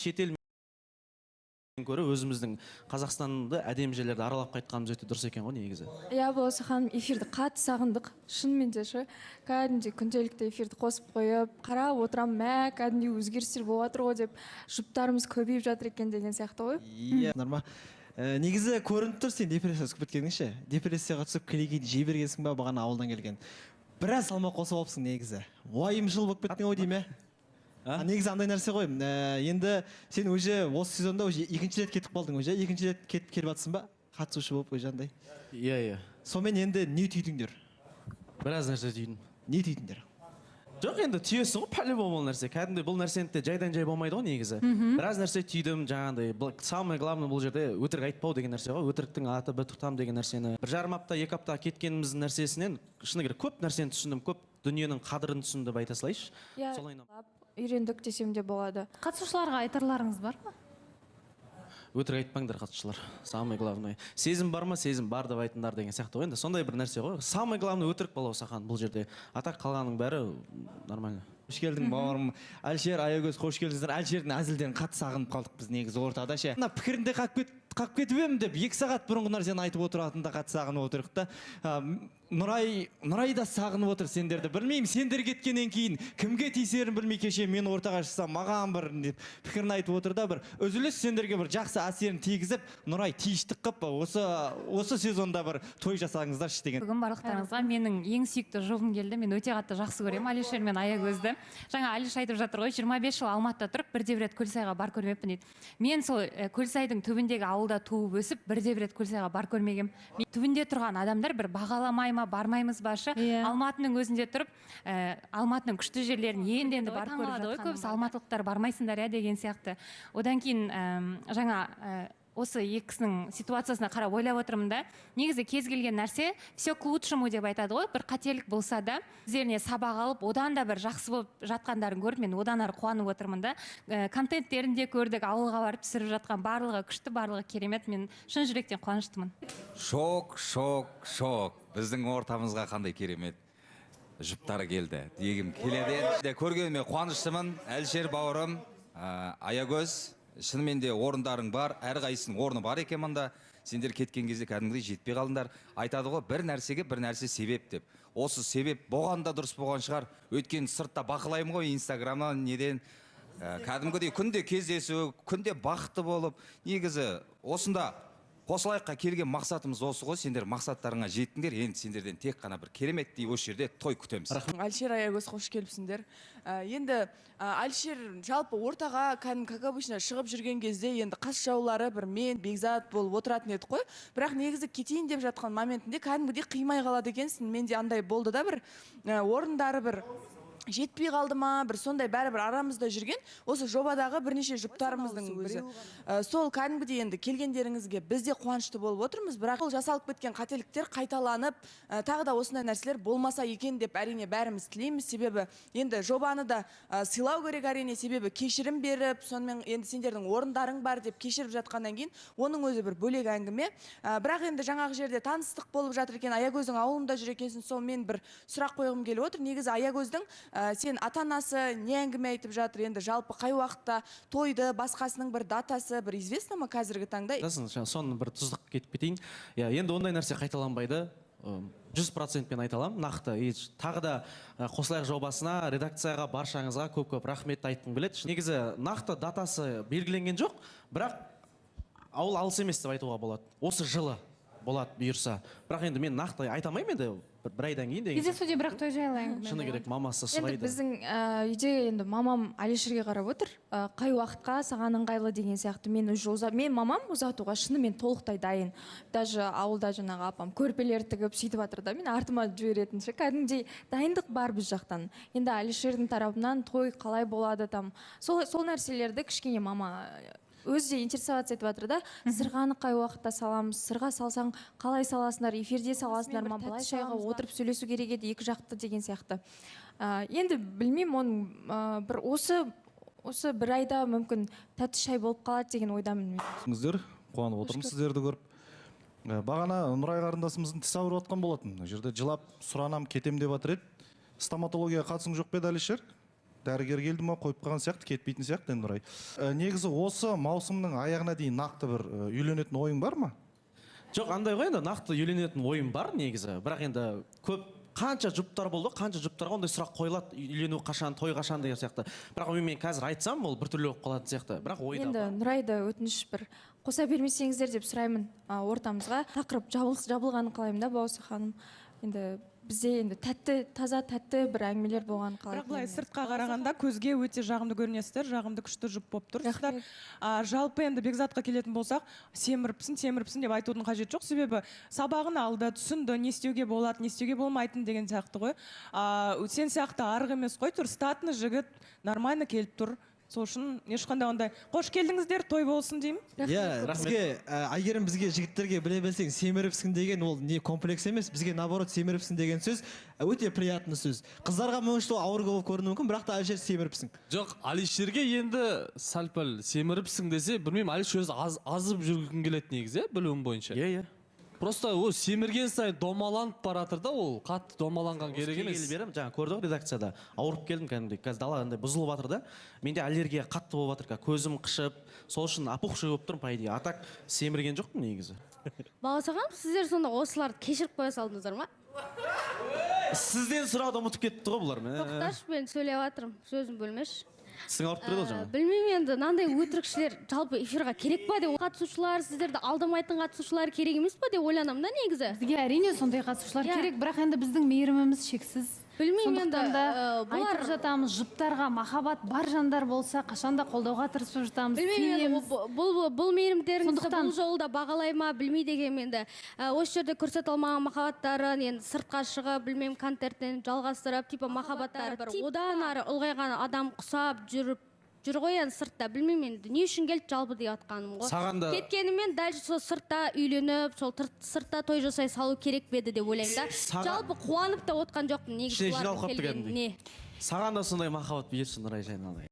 Шетел көрі өзіміздің Қазақстанды, әдемі жерлерді аралап қайтқанымыз өте дұрыс екен ғой негізі. Иә, Болса ханым, эфирді қатты сағындық шынымен де ше. Кәдімгідей күнделікті эфирді қосып қойып қарап отырамын, мә, кәдімгідей өзгерістер болып жатыр ғой деп, жұптарымыз көбейіп жатыр екен деген сияқты ғой. Иә, норма. Негізі көрініп тұр, сен депрессияға түсіп кеткенің ше. Депрессияға түсіп, кілегейді жей бергенсің ба, бағана ауылдан келген. Біраз салмақ қосып алыпсың негізі. Уайымшыл болып кеттің ғой деймін, ә? Негізі андай нәрсе ғой. Енді сен уже осы сезонда уже екінші рет кетіп қалдың уже. Екінші рет кетіп келіп жатсың ба? Қатысушы болып уже андай. Иә. Сонымен енді не түйдіңдер? Біраз нәрсе түйдім. Не түйдіңдер? Жоқ, енді түйесің ғой по-любому ол нәрсе. Кәдімгідей бұл нәрсені де жайдан жай болмайды ғой негізі. Біраз нәрсе түйдім жаңағындай. Бұл самое главное, бұл жерде өтірік айтпау деген нәрсе ғой. Өтіріктің аты бір тұтам деген нәрсені. 1,5 апта, 2 апта кеткеніміздің нәрсесінен шыны керек көп нәрсені түсіндім, көп дүниенің қадірін түсіндім деп айта салайыншы. Иә, Солай. үйрендік десем де болады. Қатысушыларға айтарларыңыз бар ма? Өтірік айтпаңдар, қатысушылар. Самое главное. Сезім бар ма, сезім бар деп айтыңдар деген сияқты ғой енді. Сондай бір нәрсе ғой. Самое главное өтірік, Балауса ханым, бұл жерде. А так қалғанның бәрі нормально. Қош келдің, бауырым. Әлішер, Аягөз, қош келдіңіздер. Әлішердің әзілдерін қатты сағынып қалдық біз негізі ортада ше. Мына пікірінде қағып кетіп едім деп 2 сағат бұрынғы нәрсені айтып отыратынды қатты сағынып отырдық та. Нұрай да сағынып отыр сендерді. Білмеймін, сендер кеткеннен кейін кімге тиісерін білмей, кеше мен ортаға шықсам маған бір деп пікірін айтып отыр да, бір үзіліс сендерге бір жақсы әсерін тигізіп, Нұрай тиіштік қып, осы сезонда бір той жасаңыздаршы деген. Бүгін барлықтарыңызға менің ең сүйікті жұбым келді. Мен өте қатты жақсы көремін Әлішер мен Аягөзді. Жаңа Әліш айтып жатыр ғой, 25 жыл Алматыда тұрып, бірде бір рет Көлсайға бар көрмеппін дейді. Мен сол Көлсайдың түбіндегі ауылда туып өсіп, бірде бір рет Көлсайға бар көрмегем. Түбінде тұрған адамдар бір бағаламай ма, бармаймыз ба шы? Алматының өзінде тұрып, Алматының күшті жерлерін енді-енді барып көріп жатқан ғой. Көбісі алматылықтар бармайсыңдар иә деген сияқты. Одан кейін жаңа осы екі кісінің ситуациясына қарап ойлап отырмын да. Негізі кез келген нәрсе все к лучшему деп айтады ғой. Бір қателік болса да өздеріне сабақ алып, одан да бір жақсы болып жатқандарын көріп, мен одан ары қуанып отырмын да. Контенттерін де көрдік, ауылға барып түсіріп жатқан, барлығы күшті, барлығы керемет. Мен шын жүректен қуаныштымын. Шок, шок, шок. Біздің ортамызға қандай керемет жұптар келді дегім келеді. Енді көргеніме қуаныштымын. Әлішер бауырым, Аягөз, шынымен де орындарың бар, әрқайсысының орны бар екен мында. Сендер кеткен кезде кәдімгідей жетпей қалдыңдар. Айтады ғой, бір нәрсеге бір нәрсе себеп деп. Осы себеп болған да дұрыс болған шығар. Өйткені сыртта бақылаймын ғой Инстаграмнан, неден. Кәдімгідей күнде кездесу, күнде бақытты болып, негізі осында Қосылайыққа келген мақсатымыз осы ғой. Сендер мақсаттарыңа жеттіңдер. Енді сендерден тек қана бір кереметтей осы жерде той күтеміз. Әлішер, Аягөз, қош келіпсіңдер. Енді Әлішер жалпы ортаға кәдімгі как обычно шығып жүрген кезде енді қас жаулары бір мен, Бекзат болып отыратын едік қой. Бірақ негізі кетейін деп жатқан моментінде кәдімгідей қимай қалады екенсің. Менде андай болды да, бір орындары бір жетпей қалды ма, бір сондай, бәрібір арамызда жүрген осы жобадағы бірнеше жұптарымыздың өзі. Сол кәдімгідей енді келгендеріңізге біз де қуанышты болып отырмыз, бірақ ол жасалып кеткен қателіктер қайталанып, тағы да осындай нәрселер болмаса екен деп әрине бәріміз тілейміз. Себебі енді жобаны да сыйлау керек әрине, себебі кешірім беріп, сонымен енді сендердің орындарың бар деп кешіріп жатқаннан кейін оның өзі бір бөлек әңгіме. Бірақ енді жаңағы жерде таныстық болып жатыр екен, Аягөздің ауылында жүр екенсің, сол мен бір сұрақ қойғым келіп отыр. Негізі Аягөздің сен ата-анасы не әңгіме айтып жатыр енді, жалпы қай уақытта тойды, басқасының бір датасы бір известно ма қазіргі таңда? Айтасың, жаңа соны бір тұздық кетіп кетейін. Иә, енді ондай нәрсе қайталанбайды. 100%-пен айта аламын нақты. И тағы да Қосылайық жобасына, редакцияға, баршаңызға көп-көп рахмет айтқым келеді. Негізі нақты датасы белгіленген жоқ, бірақ ауыл алыс емес деп айтуға болады. Осы жылы болады бұйырса. Бірақ енді мен нақты айта алмаймын енді бір айдан кейін деген. Кездесуде бірақ той жайлы әңгіме Шыны керек, болады. мамасы Енді сұрайды. біздің үйде енді мамам Әлішерге қарап отыр. Қай уақытқа саған ыңғайлы деген сияқты. Мен уже мен мамам ұзатуға шынымен толықтай дайын. Даже ауылда жаңағы апам көрпелер тігіп сөйтіп жатыр да, мен артыма жіберетін ше. Кәдімгідей дайындық бар біз жақтан. Енді Әлішердің тарапынан той қалай болады там. Сол нәрселерді кішкене мама өзі де интересоваться етіп жатыр да. Сырғаны қай уақытта саламыз, сырға салсаң қалай саласыңдар, эфирде саласыңдар ма, Бір былай тәтті шайға шағымыз бар. отырып сөйлесу керек еді екі жақты деген сияқты. Енді білмеймін, оның бір осы бір айда мүмкін тәтті шай болып қалады деген ойдамын мен. Сіздер қуанып Қош отырмыз көрдік. сіздерді көріп. Бағана Нұрай қарындасымыздың тісі ауырып жатқан болатын. Мына жерде жылап сұранам кетем деп жатыр еді. Стоматологияға қатысың жоқ па еді, Әлішер? Дәрігер келді ма, қойып қалған сияқты, кетпейтін сияқты енді Нұрай. Негізі осы маусымның аяғына дейін нақты бір үйленетін ойың бар ма? Жоқ, андай ғой енді, нақты үйленетін ойым бар негізі. Бірақ енді көп қанша жұптар болды, қанша жұптарға ондай сұрақ қойылады, үйлену қашан, той қашан деген сияқты. Бірақ мен қазір айтсам, ол біртүрлі болып қалатын сияқты. Бірақ ойда Енді бар. Нұрайды өтініш, бір қоса бермесеңіздер деп сұраймын ортамызға. Тақырып жабылғанын қалаймын да, Балауса ханым. Енді бізде енді тәтті, таза тәтті бір әңгімелер болғанын қалайтын. Бірақ былай сыртқа қарағанда көзге өте жағымды көрінесіздер, жағымды күшті жұп болып тұрсыздар. Жалпы енді Бекзатқа келетін болсақ, семіріпсің, семіріпсің деп айтудың қажеті жоқ, себебі сабағын алды, түсінді, не істеуге болады, не істеуге болмайтын деген сияқты ғой. Сен сияқты арық емес қой, тұр, статный жігіт, нормально келіп тұр. Сол үшін ешқандай ондай, қош келдіңіздер, той болсын деймін. Иә, бізге Әйгерім, бізге жігіттерге біле білсең, семіріпсің деген ол не комплекс емес, бізге наоборот семіріпсің деген сөз өте приятный сөз. Қыздарға мүмкін ол ауыр болып көрінуі мүмкін, бірақ та Әлішер семіріпсің. Жоқ, Алишерге енді сәл пәл семіріпсің десе, білмеймін, Алишер өзі азып жүргім келеді негізі, иә, білуім бойынша. Иә, иә. Просто ол семірген сайын домаланып баратыр да, ол қатты домаланған керек емес. Келгелі бері жаңа көрдік ғой редакцияда, ауырып келдім кәдімгідей. Қазір дала андай бұзылып жатыр да. Менде аллергия қатты болып жатыр, қазір көзім қышып, сол үшін опухший болып тұрмын по идее. А так семірген жоқпын негізі. Балауса ханым, сіздер сонда осыларды кешіріп қоя салдыңыздар ма? Сізден сұрауды ұмытып кетті ғой бұлар. Мә. Тоқташы, мен сөйлеп жатырмын, сөзін бөлмеші. Тісің ауырып тұр ғой жаңа. Білмеймін енді, мынандай өтірікшілер жалпы эфирға керек па деп, қатысушылар, сіздерді алдамайтын қатысушылар керек емес па деп ойланамын да негізі. Бізге әрине сондай қатысушылар керек, бірақ енді біздің мейіріміміз шексіз. Білмеймін енді, Сондықтан да бұлар айтып жатамыз, жұптарға махаббат бар жандар болса, қашанда қолдауға тырысып жатамыз, Білмеймін енді, сенеміз. бұл мейірімдеріңізді Сондықтан бұл жолы да бағалай ма, білмейді екенмін енді. Осы жерде көрсете алмаған махаббаттарын енді сыртқа шығып, білмеймін, контенттен жалғастырып, типа махаббаттары бір одан ары ұлғайған адам құсап жүріп жүр ғой енді сыртта, білмеймін енді не үшін келді жалпы деп жатқаным ғой. Саған да Кеткенімен дәл сол сыртта үйленіп, сол сыртта той жасай салу керек пе еді деп ойлаймын да. Жалпы қуанып та отқан жоқпын негізі Ішіне бұлардың жиналып қалыпты келгеніне. кәдімгідей. Саған да сондай махаббат бұйырсын, Нұрай жайналай.